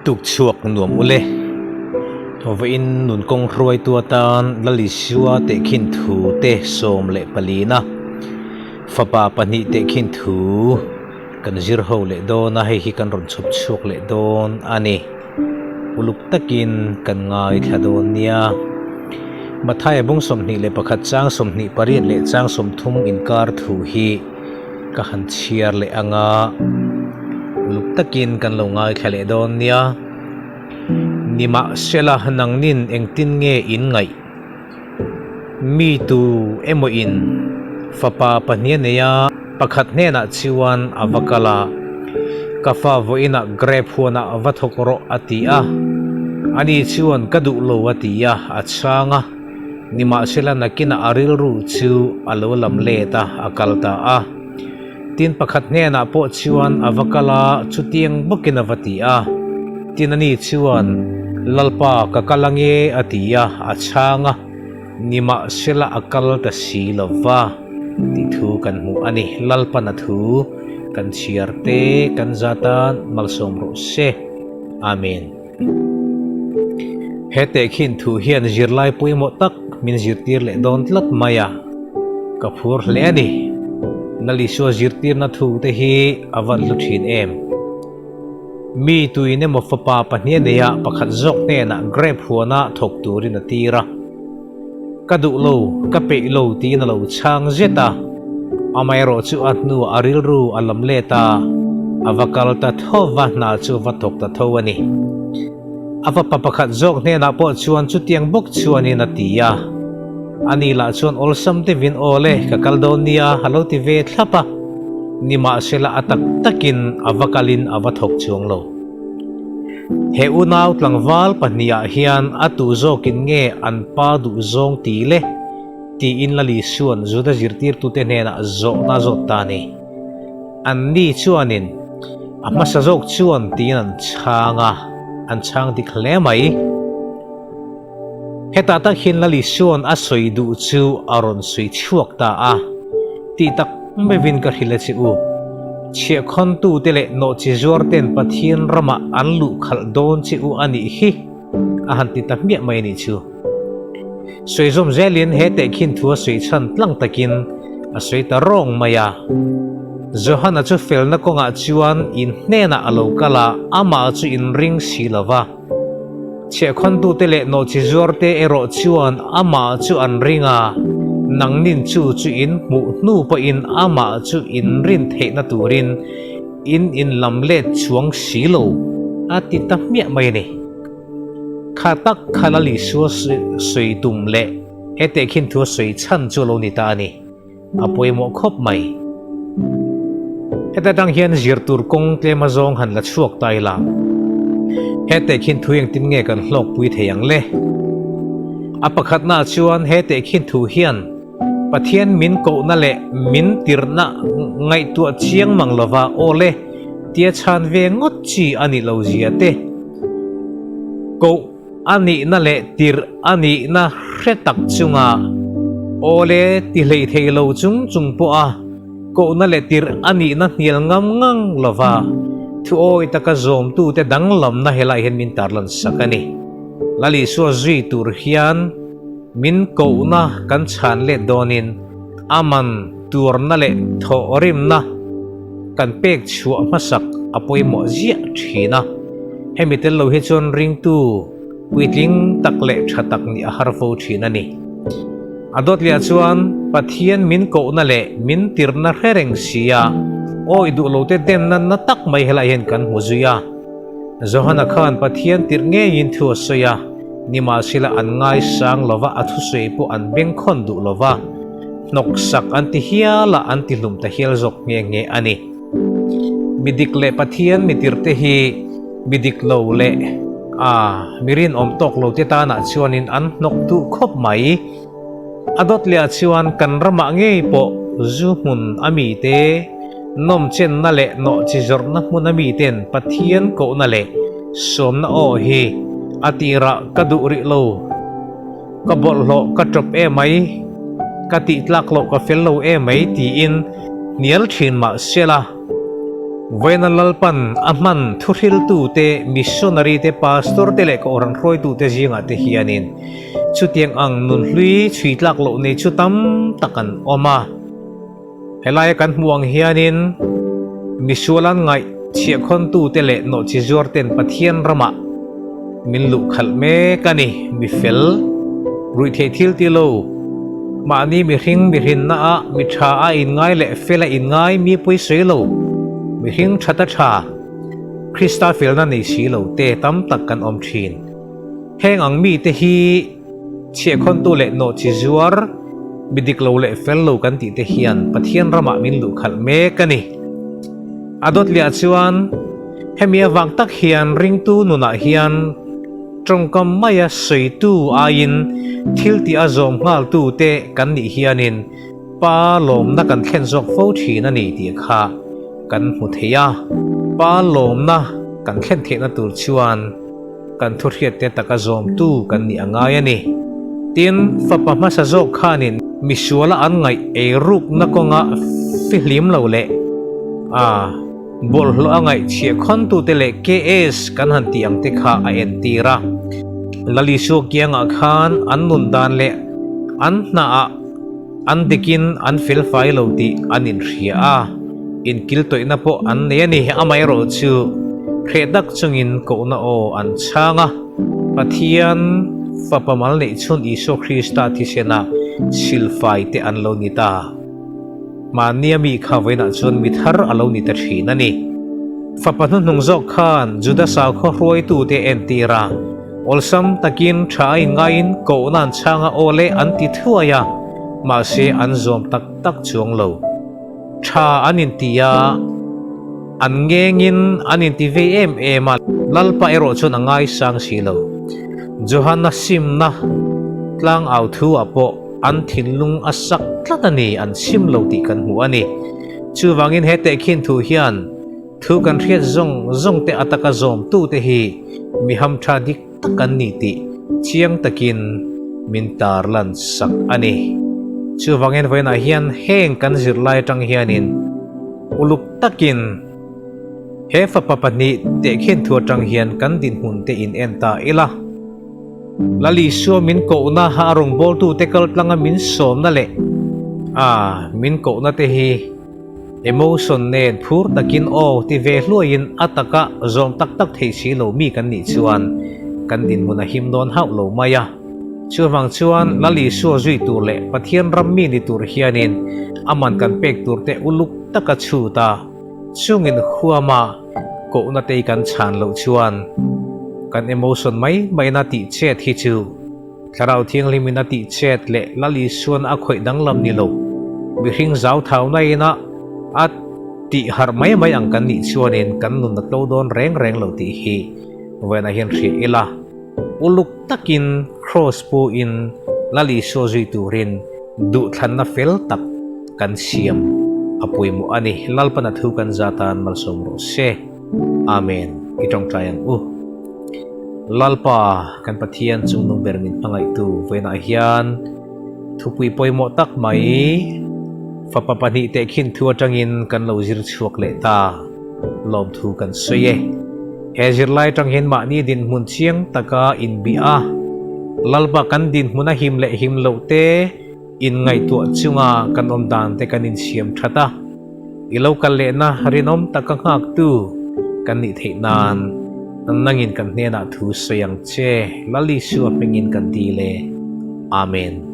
Tukchhuak nuam ule. Vawiin nun kawng hruaitu atan Lalisua tehkhin thu te 14 na fapa pahnih tehkhin thu kan zir ho leh dawn a, hei hi kan rawn chhawp chhuak leh dawn a ni. Uluk takin kan ngaithla dawn nia. Mathaia bung 21 chang 28 leh chang 30 inkar thu hi ka han chhiar leh anga uluk takin kan lo ngaithla leh dawn nia. Nimahsela nangnin engtin nge in ngaih? Mi tu emaw in fapa pahnih a nei a, pakhat hnenah chuan a va kal a, Ka fa vawiinah grape huanah va thawk rawh a ti a. Ani chuan ka duh lo a ti a, a chhang a. Nimahsela nakinah a rilru chu a lo lam let a, a kal ta a. Tin pakhat hnenah pawh chuan a va kal a, chutiang bawkin a va ti a. Tin ani chuan, Lalpa, ka kal ange, a ti a, a chhang a. Nimahsela a kal ta si lo va, tih thu kan hmuh a ni. Lalpan a thu kan chhiar te kan zat a, malsawm rawh se. Amen. He tehkhin thu hian zirlai pawimawh tak min zirtir leh dawn tlat mai a, ka phur hle a ni. Lalisua zirtirna thu te hi a van hlu thin em. Mi tuin emaw fapa pahnih a nei a, pakhat zawk hnenah grape huana thawk turin a tir a. Ka duh lo, ka peih lo tiin a lo chhang zet a. Amaherawh chu a hnuah a rilru a lam let a, a va kal ta tho va, hna chu a va thawk ta tho a ni. A fapa pakhat zawk hnenah pawh chuan chutiang bawk chuanin a ti a. Ani lah chuan awlsam deuhin aw le, ka kal dawn nia a lo ti ve thlap a. Nimahsela a tak takin a va kalin a va thawk chuang lo. He unau tlangval pahnihah hian a tu zawkin nge an pa duh zawng ti le? tiin Lali Suan Juda zirtirtute hnenah zawhna a zawt ta a ni. Anni chuanin, A hmasa zawk chuan tiin an chhang a, an chhang dik hle mai. Hetah tak hian Lali Suan a sawi duh chu a rawn sawi chhuak ta a, Tih tak meuhin ka hrilh a che u. Chhiahkhawntute leh nawhchi zuarten Pathian ramah an luh khalh dawn che u a nih hi, a han ti ta hmiah mai a nih chu. Sawi zawm zelin he tehkhin thu a sawi chhan tlang takin a sawi ta rawng mai a. Johana chu felna kawngah chuan in hnenah a lo kal a, amah chu in ring si lo va. Chhiahkhawntute leh nawhchi zuarte erawh chuan amah chu an ring a, nangnin chu chu in hmuh hnu pawhin amah chu in rin theihna turin in inlam let chuang si lo, a ti ta hmiah mai a ni. Kha tak kha Lal Isua sawi tum leh he tehkhin thu a sawi chhan chu a lo ni ta a ni. A pawimawh khawp mai. Heta tang hian zir tur kawng tlem a zawng han la chhuak ta ila. He tehkhin thu engtin nge kan hlawkpui thei ang le? A pakhatnaah chuan he tehkhin thu hian Pathian min kohna leh min tirhna ngaihtuah chiang mang lova aw le tia chhan ve ngawt chi a nih lo zia te koh A nihna leh tirh a nihna hre tak chunga awle ti hlei thei lo chung chung pawha kohna leh tirh a nihna hnial ngam ngang lova thu awi taka zawmtute danglamna helai hian min tarlan sak a ni. Lal Isua zui tur hian min kohna kan chhan let dawnin a man tuarna leh thawhrimna kan pek chhuah hmasak a pawimawh ziah thin a. Hemi tel lo hi chuan ringtu puitling tak leh tha tak nih a har fo thin a ni. A dawt leh ah chuan Pathian min kohna leh min tirhna hre reng si a, awi duh lo te demna na tak mai helai hian kan hmu zui a. Johana khan Pathian tirh ngeiin thu a sawi a, nimahsela an ngaisang lo va, a thusawi pawh an bengkhawn duh lo va, hnawksak an ti hial a, an ti hlum ta hial zawk nghe nghe a ni. Mi dik leh Pathian mi tirhte hi mi dik lo leh a mi rinawm tawk lo te tanah chuanin an hnawk duh khawp mai. A dawt leh ah chuan kan ramah ngei pawh zu hmun a mite nawmchenna leh nawhchi zawrhna hmun a miten Pathian kohna leh sawmna aw hi a tirah ka duh rih lo. Ka bawlhhlawh ka tawp e mai, ka tih tlak loh ka fel lo e mai tiin hnial thin mah se la. Vawiina Lalpan a hman thuhriltute, missionary te, pastor te leh kohhran hruaitute zingah te hianin chutiang ang nunhlui chhui tlak loh nei chu tam tak an awm a. Helaia kan hmuh ang hianin misual an ngaih chhiahkhawntute leh nawhchizuar ten Pathian ramah min luh khalh mek a ni. Mi fel, ruihtheih thil ti lo, mahni mihring mihrinna ah mi tha a inngai leh fel a inngai mi pawi sawi lo, mihring that a tha, Krista felna nei si lo te tam tak kan awm thin. Heng ang mite hi chhiahkhawntu leh nawhchi zuar, mi dik lo leh fel lo kan tih te hian Pathian ramah min luh khalh mek a ni. A dawt liah chuan hemi avang tak hian ringtu nunah hian tawngkam maia sawitu aiin thil tih a zawm nghaltu te kan nih hianin Pa lawmna kan thlen zawk fo thin a ni tih kha kan hmu thei a. Pa lawmna kan thlen theihna tur chuan kan thuhriatte taka zawmtu kan nih a ngai a ni. Tin, fapa hmasa zawk khanin misuala an ngaih eirukna kawnga fihlim lo leh a bawlhhlawh a ngaih chhiahkhawntute leh KS kan han tih ang te kha a entir a. Lalisua kiangah khan an nun dan leh an hnaah An dikin an felfai lo tih an inhria a, inkiltawihna pawh an nei a ni. Amaherawh chu hreh tak chungin kohna aw an chhang a, Pathian Fapa mal neih chhun Isua Krista thisena silfai te an lo ni ta. Mahnia mi kha vawiinah chuan mi thar a lo ni ta thin a ni. Fapa hnuhnung zawk khan Juda sakhaw hruaitute entir a, Awlsam takin tha a inngaiin kohna an chhang a aw le an ti thuai a, mahse an zawm tak tak chuang lo. Tha an inti a, an ngengin an inti vei em em a, Lalpa erawh chuan a ngaisang si lo. Johana simna tlang au thu ah pawh an thinlung a sak tlat a ni, an sim lo tih kan hmu a ni. Chuvangin he tehkhin thu hian Thu kan hriat zawng zawng te ataka zawmtu te hi mi hamtha dik tak an ni tih chiang takin min tarlan sak a ni. Chuvangin vawiinah hian heng kan zirlai atang hianin uluk takin he fapa pahnih tehkhin thu atang hian kan dinhmun te in en ta ila. Lal Isua min kohna a rawngbawltute kaltlanga min sawmna leh a min kohna te hi Emotion nen phur takin aw ti ve hluaiin a taka zawm tak tak thei si lo mi kan nih chuan kan dinhmun a him dawn hauh lo mai a. Chuvang chuan Lal Isua zui tur leh Pathian ram mi ni tur hianin a man kan pek tur te uluk taka chhut a, chungin huama kohna te kan chhan loh chuan kan emotion mai maina tih chet hi chu Thlarau Thianghlimin a tih chet leh Lal Isuan a khawih danglam ni lo, mihring zau thauna ina a tih harh mai mai ang kan nih chuanin kan nun a tlo dawn reng reng lo tih hi vawiinah hian hrilh ila. Uluk takin Kraws pu in Lal Isua zui turin duhthlanna fel tak kan siam a pawimawh a ni. Lalpan a thu kan zatan malsawm rawh se. Amen. I tawngtai ang u. Lalpa, kan Pathian chungnung ber min hmangaihtu vawiinah hian thupui pawimawh tak mai fapa pahnih tehkhin thu atangin kan lo zir chhuak leh ta lawmthu kan sawi e. He zirlai atang hian mahni dinhmun chiang taka inbih a, Lalpa kan dinhmun a him leh him loh te inngaihtuah chunga kan awm dan te kan insiam that a. I lo kal lehna rinawm taka nghaktu kan nih theih nan nangin kan hnenah thu sawi ang che, Lal Isua hmingin kan dil e. Amen.